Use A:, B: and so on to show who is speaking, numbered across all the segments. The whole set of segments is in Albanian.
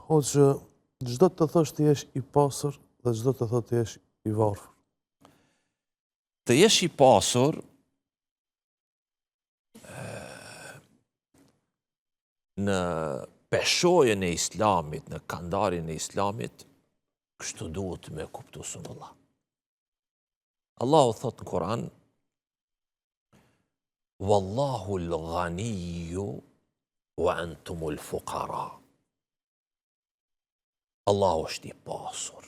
A: Hoxhë, ç'do të thosh të jesh i pasur dhe ç'do të thotë të jesh i varfër?
B: Të jesh i pasur në peshojën e islamit, në kandarin e islamit, kështu duhet me kuptu sunullah. Allahu thotë në Kur'an, Wallahu l-ghaniju wa antumul fukara. Allahu është i pasur.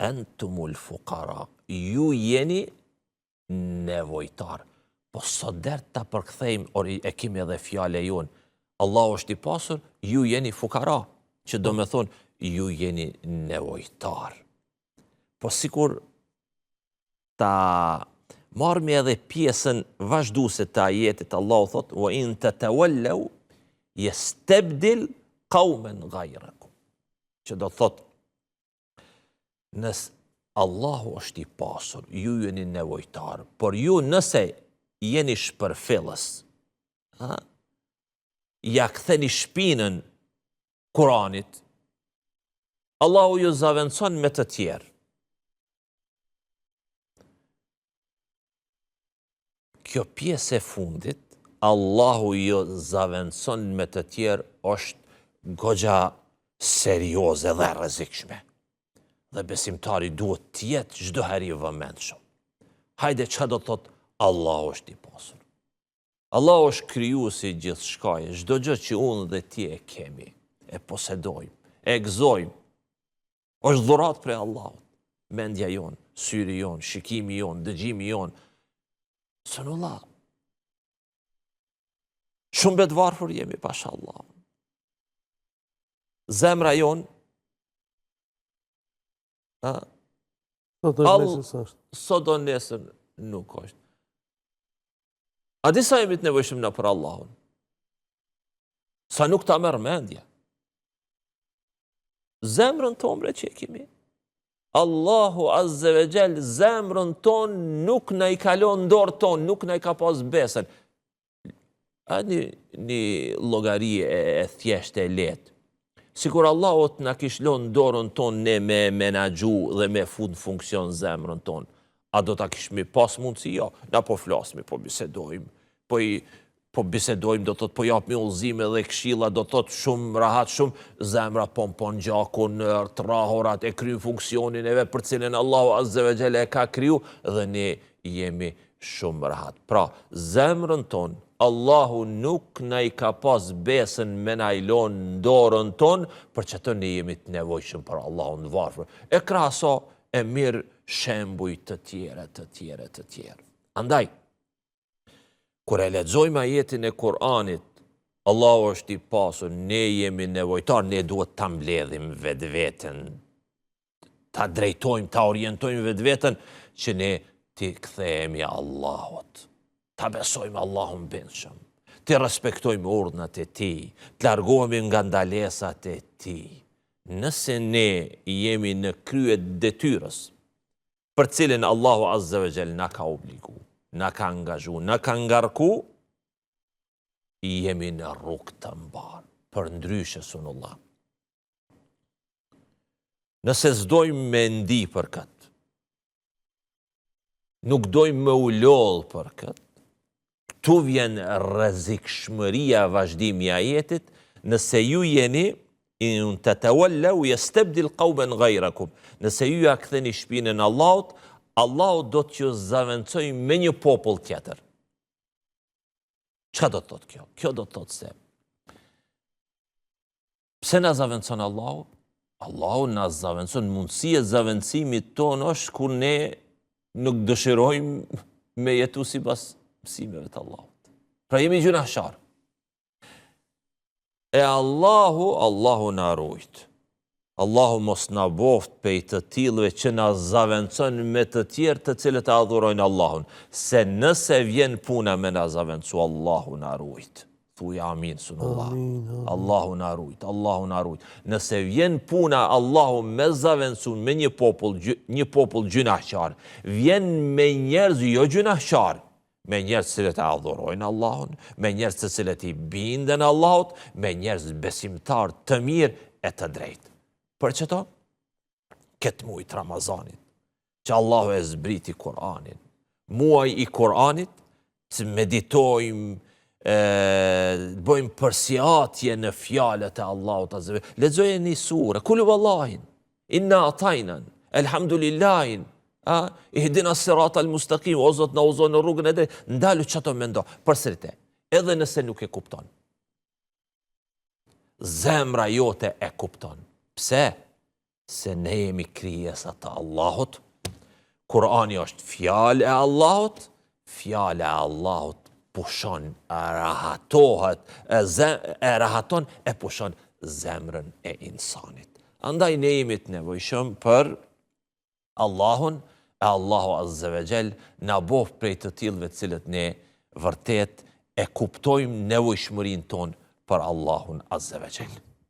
B: Antumul fukara. Ju jeni nevojtar. Po sot dert ta përkthejmë, or e kemi edhe fjalë e jonë. Allahu është i pasur, ju jeni fukara, që do me thonë, ju jeni nevojtar. Po sikur ta marrmi edhe pjesën vazhduese të ajetit, Allahu thot, wa in tetewellew, jestebdil kaumen gajrekum. Që do thot, nëse Allahu është i pasur, ju jeni nevojtar, por ju nëse jeni shpërfillës, ha, ja ktheni shpinën Kuranit, Allahu ju zavendëson me të tjerë. Kjo pjesë e fundit, Allahu ju zavendëson me të tjerë, është goxha serioze dhe e rrezikshme. Dhe besimtari duhet të jetë çdo herë i vëmendshëm. Hajde çka do të thotë Allahu është i pasur. Allahu është krijuesi i gjithçkaje, çdo gjë që unë dhe ti e kemi, e posedojmë, e gëzojmë, është dhuratë prej Allahut. Mendja jonë, syri jonë, shikimi jonë, dëgjimi jonë. Sunullah. Shumë be t'varfër jemi, pasha Allahun. Zemra jonë,
A: a, Sot është nesër
B: s'është. Sot o nesër nuk është. A di sa jemi të nevojshëm na për Allahun? Sa nuk ta merr mendja. Zemrën tonë bre që e kemi. Allahu Azze ve Xhel zemrën tonë nuk na i ka lon n'dorë tonë, nuk na i ka pas besën. A një, një llogari e, e thjeshtë e lehtë. Sikur Allahu të na kish lon dorën tonë ne me menaxhu dhe me fut në funksion zemrën tonë. A do ta kishmi pas mundësi? Jo. Na po flasmi, po bisedojmë, po i po bisedojmë, do të thotë po japmi udhëzime dhe këshilla, do të thotë shumë rahat, shumë zemra pompon gjakun, të rrahurat e kryen funksionin e vet për cilin Allahu Azze ve Xhel e ka kriju dhe ne jemi shumë rahat. Pra, zemrën tonë, Allahu nuk na i ka pas besën me na i lonë në dorën tonë, për qëto ne jemi të nevojshëm për Allahun të varfër. E krahaso e merr shembuj të tjerë, të tjerë, të tjerë. Andaj, kur e lexojmë ajetin e Kur'anit, Allahu është i pasur, ne jemi nevojtar, ne duhet ta mbledhim vetveten, ta drejtojmë, ta orientojmë vetveten, që ne t'i kthehemi Allahut, ta besojmë Allahun bindshëm, t'i respektojmë urdhnat e tij, të largohemi nga ndalesat e tij. Nëse ne jemi në krye të detyrës, për cilin Allahu Azze ve Xhel na ka obligu, na ka angazhu, na ka ngarku, jemi në rrugë të mbarë, përndryshe sunullah. Nëse s'dojmë me ndi për këtë, nuk dojmë me u lodhë për këtë, këtu vjen rrezikshmëria vazhdimi i ajetit, nëse ju jeni, in tetewellew jestebdil kaumen gajrakum, nëse ju ja ktheni shpinën Allahut, Allahu do t'ju zavendësojë me një popull tjetër. Çka do të thotë kjo? Kjo do të thotë se Pse na zavendëson Allahu? Allahu na zavendëson, mundësia e zavendësimit tonë është kur ne nuk dëshirojmë me jetu sipas mësimeve të Allahut. Pra jemi gjynahqarë. E Allahu, Allahu na rujt. Allahu mos na boft pej të tillëve që na zavendëson me të tjerë të cilët e adhurojnë Allahun, se nëse vjen puna me na zavendësu Allahu na rujt. Thuj amin sunullah. Allahu na rujt, Allahu na rujt. Nëse vjen puna Allahu me zavendësu me një popull, një popull gjynahqar, vjen me njerëz jo gjynahqar, me njerëz të cilët e adhurojnë Allahun, me njerëz të cilët i binden Allahut, me njerëz besimtarë të mirë. e të drejtë. Për qëto, këtë muaj të Ramazanit, që Allahu e zbriti Kur'anin, muaj i Kur'anit, të meditojmë, të bëjmë përsiatje në fjalët e Allahut azze ve xhel. Lexoje një sure, kul huvallahin, inna atajnan, elhamdulillahin, a, ihdina sirat al mustaqim, o Zot na udhëzo në rrugën e drejtë, ndalu qato mendo, përsërite, edhe nëse nuk e kupton. Zemra jote e kupton. Pse? Se ne jemi krijesa të Allahut. Kurani është fjalë e Allahut, fjala e Allahut pushon, rahatohet, e, e rahaton, e pushon zemrën e insanit. Andaj ne jemi të nevojshëm për Allahun, e Allahu Azze ve Xhel na boftë prej të tillëve të cilët ne vërtet e kuptojmë nevojshmërinë tonë për Allahun Azze ve Xhel.